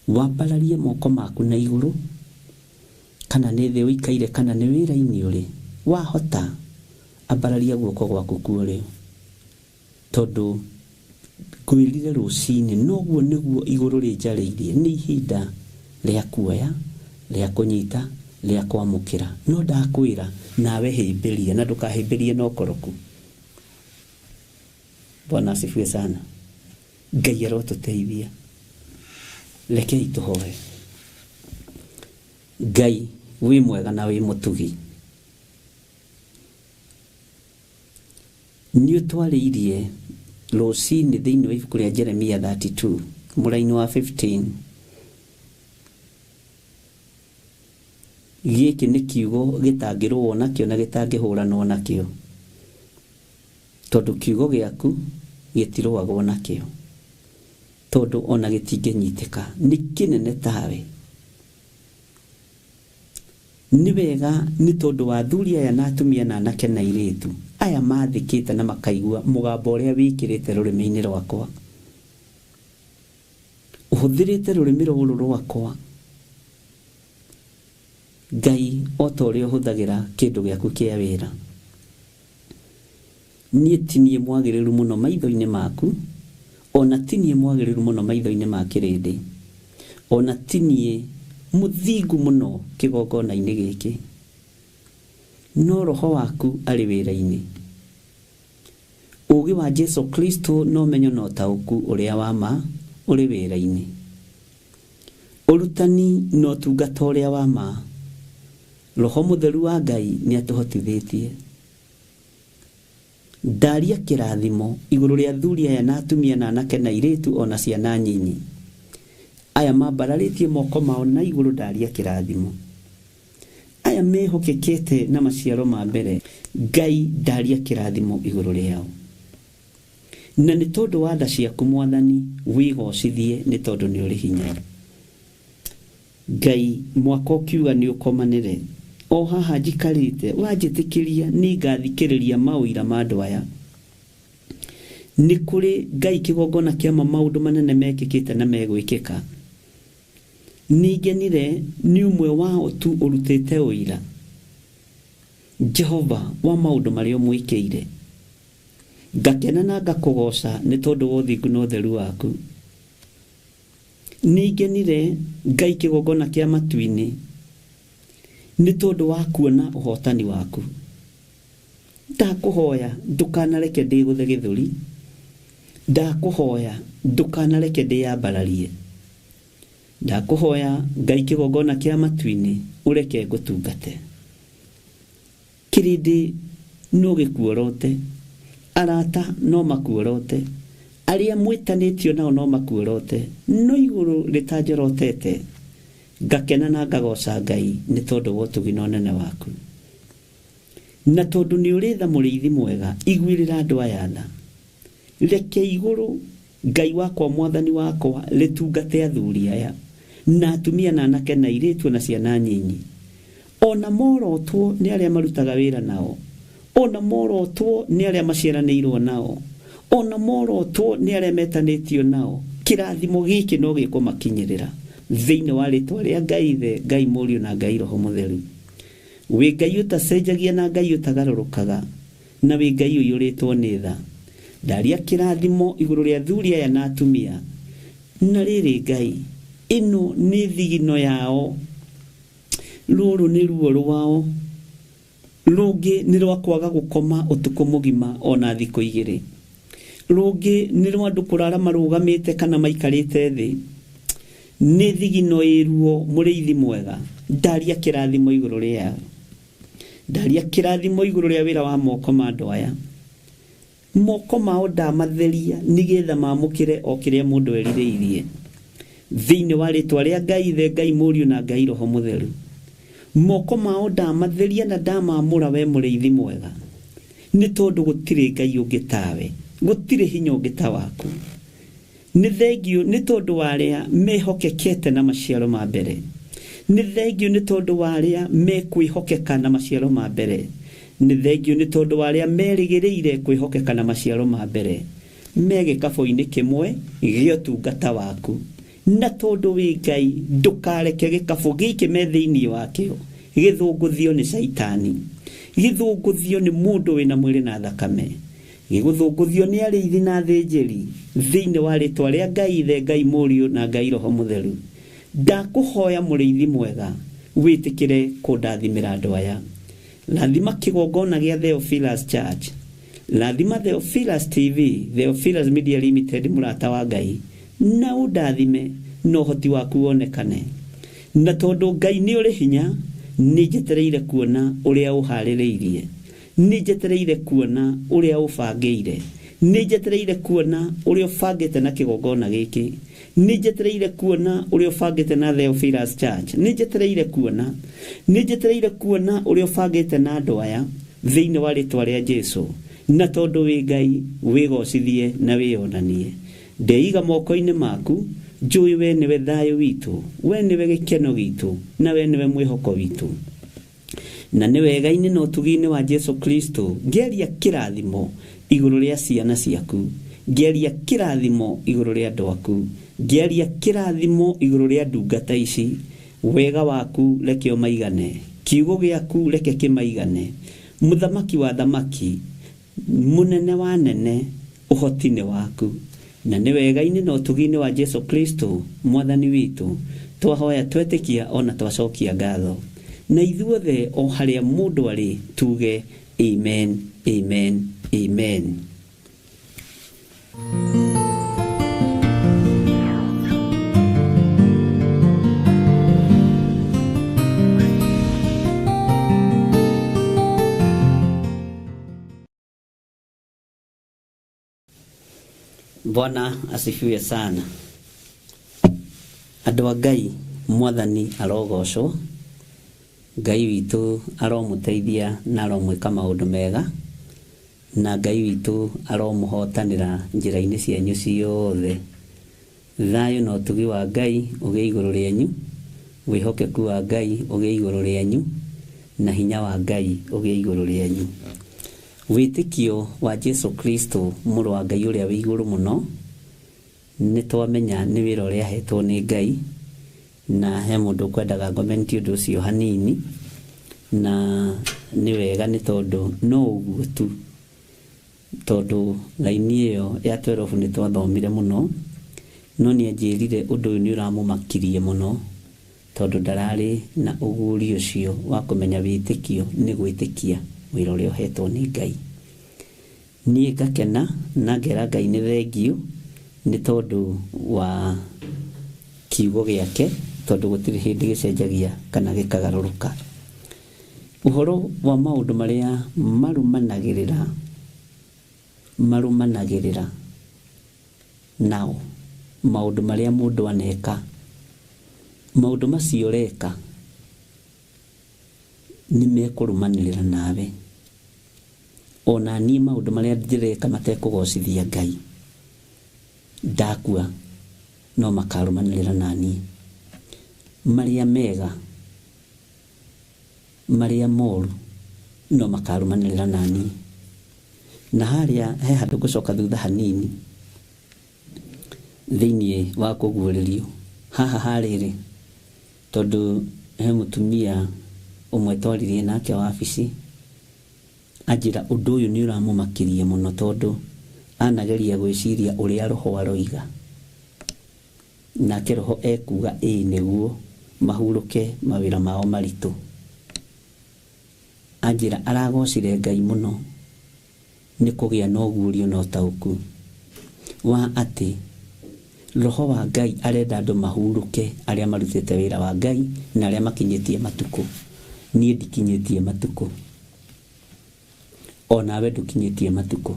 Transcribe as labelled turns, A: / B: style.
A: Wambararie moko maku na igũrũ, kana nĩ thĩ ũikaire, kana nĩ wĩra-inĩ ũrĩ, wahota ambararia guoko gwaku kwa ũrĩo, tondũ ngwĩrire rũcinĩ noguo nĩguo igũrũ rĩnjarĩirie. Nĩ ihinda rĩa kuoya, rĩa kũnyita, rĩa kwamũkĩra. No ndakwĩra nawe hĩmbĩria, na ndũkahĩmbĩrie na ũkoroku. Bwana asifiwe sana. Ngai arotũteithia. Rekei tũhoe. Ngai wĩ mwega na wĩ mũtugi, nĩ ũtwarĩirie rũcinĩ thĩinĩ wa ibuku rĩa Jeremia 32 mũraini wa 15. Gĩkĩ nĩ kiugo gĩtangĩrũo nakĩo na gĩtangĩhũranwo nakĩo, tondũ kiugo gĩaku gĩtirũagwo nakĩo, tondũ ona gĩtingĩnyitĩka, nĩ kĩnene tawe. Nĩ wega nĩ tondũ wa athuri aya na atumia na anake na airĩtu aya mathĩkĩte na makaigua mũgambo ũrĩa wĩkĩrĩte rũrĩmĩ-inĩ rwakwa. Ũhũthĩrĩte rũrĩmĩ rũrũ rwakwa, Ngai, o ta ũrĩa ũhũthagĩra kĩndũ gĩaku kĩa wĩra. Niĩ ti niĩ mwagĩrĩru mũno maitho-inĩ maku, ona ti niĩ mwagĩrĩru mũno maitho-inĩ ma kĩrĩndĩ, ona ti niĩ mũthingu mũno kĩgongona-inĩ gĩkĩ, no roho waku arĩ wĩra-inĩ. Ũũgĩ wa Jesu Kristo na ũmenyo na ũtaũku ũrĩa wa ma ũrĩ wĩra-inĩ. Ũrutani na ũtungata ũrĩa wa ma, Roho Mũtheru wa Ngai nĩ atũhotithĩtie. Ndaria kĩrathimo igũrũ rĩa athuri aya na atumia na anake na airĩtu ona ciana nyinyi. Aya mambararĩtie moko mao na igũrũ, ndaria kĩrathimo. Aya mehokekete na maciaro ma mbere, Ngai, ndaria kĩrathimo igũrũ rĩao. Na nĩ tondũ wa tha ciaku Mwathani, wĩgocithie nĩ tondũ nĩ ũrĩ hinya. Ngai, mwaka ũkiuga nĩ ũkomanĩre, o haha njikarĩte wanjĩtĩkĩria nĩ ngathikĩrĩria maũira ma andũ aya. Nĩ kũrĩ Ngai kĩgongona kĩa ma maũndũ manene mekĩkĩte na megwĩkĩka. Nĩngenire nĩ ũmwe wao tu ũrutĩte ũira, Jehova, wa maũndũ marĩa ũmwĩkĩire. Ngakena na ngakũgooca nĩ tondũ wa ũthingu na ũtheru waku. Nĩngenire Ngai kĩgongona kĩa matu-inĩ nĩ tondũ wa kuona ũhotani waku. Ndakũhoya ndũkanareke ndĩgũthe gĩthũri, ndakũhoya ndũkanareke ndĩyambararie, ndakũhoya Ngai kĩgongona kĩa matu-inĩ ũreke ngũtungate. Kĩrĩndĩ no gĩkuorote, arata no makuorote, arĩa mwĩtanĩtio nao no makuorote, no igũrũ rĩtanjorotete, ngakena na ngagoca Ngai nĩ tondũ wa ũtugi na ũnene waku. Na tondũ nĩ ũrĩ tha mũrĩithi mwega, iguĩrĩra andũ aya tha. Reke igũrũ Ngai wakwa Mwathani wakwa rĩtungate athuri aya na atumia na anake na airĩtu na ciana nyinyi. Ona morotwo nĩ arĩa marutaga wĩra nao, ona morotwo nĩ arĩa maciaranĩirwo nao, ona morotwo nĩ arĩa metanĩtio nao, kĩrathimo gĩkĩ no gĩkũmakinyĩrĩra thĩinĩ wa rĩtwa rĩa Ngai Ithe, Ngai Mũriũ na Ngai Roho Mũtheru. Wĩ Ngai ũtacenjagia na Ngai ũtagarũrũkaga, na wĩ Ngai ũiyũrĩtwo nĩ tha. Ndaria kĩrathimo igũrũ rĩa athuri aya na atumia. Na rĩrĩ Ngai, ĩno nĩ thigino yao, rũrũ nĩ ruo rwao, rũngĩ nĩ rwa kwaga gũkoma ũtukũ mũgima ona thikũ igĩrĩ, rũngĩ nĩ rwa andũ kũrara marũgamĩte kana maikarĩte thĩ. Nĩ thigino ĩ ruo mũrĩithi mwega. Ndaria kĩrathimo igũrũ rĩao, ndaria kĩrathimo igũrũ rĩa wĩra wa moko ma andũ aya. Moko mao ndamatheria nĩgetha mamũkĩre o kĩrĩa mũndũ erirĩirie thĩinĩ wa rĩtwa rĩa Ngai Ithe, Ngai Mũriũ na Ngai Roho Mũtheru. Moko mao ndamatheria na ndamamũra we mũrĩithi mwega, nĩ tondũ gũtirĩ Ngai ũngĩ tawe, gũtirĩ hinya ũngĩ ta waku. Nĩ thengiũ nĩ tondũ wa arĩa mehokekete na maciaro ma mbere, nĩ thengiũ nĩ tondũ wa arĩa mekwĩhokeka na maciaro ma mbere, nĩ thengiũ nĩ tondũ wa arĩa merĩgĩrĩire kwĩhokeka na maciaro ma mbere, me gĩkabũ-inĩ kĩmwe gĩa ũtungata waku. Na tondũ wĩ Ngai ndũkareke gĩkabũ gĩkĩ me thĩinĩ wakĩo gĩthũngũthio nĩ caitani, gĩthũngũthio nĩ mũndũ wĩna mwĩrĩ na thakame, gĩgũthũngũthio nĩ arĩithi na athĩnjĩri thĩinĩ wa rĩtwa rĩa Ngai Ithe, Ngai Mũriũ na Ngai Roho Mũtheru. Ndakũhoya mũrĩithi mwega wĩtĩkĩre kũndathimĩra andũ aya. Rathima kĩgongona gĩa Theophilus Church, rathima Theophilus TV, Theophilus Media Limited, mũrata wa Ngai, na ũndathime na ũhoti waku wonekane. Na tondũ Ngai nĩ ũrĩ hinya, nĩ njetereire kuona ũrĩa ũharĩrĩirie, nĩ njetereire kuona ũrĩa ũbangĩire, nĩ njetereire kuona ũrĩa ũbangĩte na kĩgongona gĩkĩ, nĩ njetereire kuona ũrĩa ũbangĩte na Theophilus Church, nĩ njetereire kuona, nĩ njetereire kuona ũrĩa ũbangĩte na andũ aya thĩinĩ wa rĩtwa rĩa Jesu. Na tondũ wĩ Ngai wĩgocithie na wĩonanie. Ndeiga moko-inĩ maku, njũĩ we nĩwe thayũ witũ, we nĩwe gĩkeno gitũ, na we nĩwe mwĩhoko witũ. Na nĩ wega-inĩ na ũtugi-inĩ wa Jesu Kristo ngĩaria kĩrathimo igũrũ rĩa ciana ciaku, ngĩaria kĩrathimo igũrũ rĩa andũ aku, ngĩaria kĩrathimo igũrũ rĩa ndungata ici. Wega waku reke ũmaigane, kiugo gĩaku reke kĩmaigane. Mũthamaki wa thamaki, mũnene wa nene, ũhoti nĩ waku. Na nĩ wega-inĩ na ũtugi-inĩ wa Jesu Kristo mwathani witũ twahoya twetĩkia ona twacokia ngatho. Na ithuothe o harĩa mũndũ arĩ tuge amen, amen, amen. Bwana asifiwe sana. Andũ a Ngai, mwathani arogocwo, Ngai witũ aromũteithia na aromwĩka maũndũ mega, na Ngai witũ aromũhotanĩra njĩra-inĩ cianyu ciothe. Thayũ na ũtugi wa Ngai ũgĩe igũrũ rĩanyu, wĩhokeku wa Ngai ũgĩe igũrũ rĩanyu, na hinya wa Ngai ũgĩe igũrũ rĩanyu. Wĩtĩkio wa Jesu Kristo mũrũ wa Ngai ũrĩa wĩ igũrũ mũno, nĩ twamenya nĩ wĩra ũrĩa ahetwo nĩ Ngai, na he mũndũ ũkwendaga ngomenti ũndũ ũcio hanini, na nĩ wega nĩ tondũ no ũguo tu, tondũ raini ĩyo ya 12 nĩ twathomire mũno, no nĩ anjĩrire ũndũ ũyũ nĩ ũramũmakirie mũno, tondũ ndararĩ na ũguũrio ũcio wa kũmenya wĩtĩkio nĩ gwĩtĩkia wĩra ũrĩa ũhetwo nĩ Ngai. Niĩ ngakena na ngera Ngai nĩ thengiũ nĩ tondũ wa kiugo gĩake, tondũ gũtirĩ hĩndĩ gĩcenjagia kana gĩkagarũrũka. Ũhoro wa maũndũ marĩa marũmanagĩrĩra nao, maũndũ marĩa mũndũ aneka, maũndũ macio ũreka nĩ mekũrũmanĩrĩra nawe. Ona niĩ maũndũ marĩa ndĩreka matekũgocithia Ngai, ndakua no makarũmanĩrĩra naniĩ. Marĩa mega, marĩa moru no makarũmanĩrĩra naniĩ. Na harĩa he handũ ngũcoka thutha hanini thĩinĩ wa kũguũrĩrio haha harĩrĩ, tondũ he mũtumia ũmwe twaririe nake wabici anjĩra ũndũ ũyũ nĩ ũramũmakirie mũno, tondũ anageria gwĩciria ũrĩa roho aroiga, nake roho ekuga ĩĩ nĩguo mahurũke mawĩra mao maritũ. Anjĩra aragocire Ngai mũno nĩ kũgĩa na ũguũrio na ũtaũku wa atĩ roho wa Ngai arenda andũ mahurũke arĩa marutĩte wĩra wa Ngai na arĩa makinyĩtie matukũ. Niĩ ndikinyĩtie matukũ, onawe ndũkinyĩtie matukũ.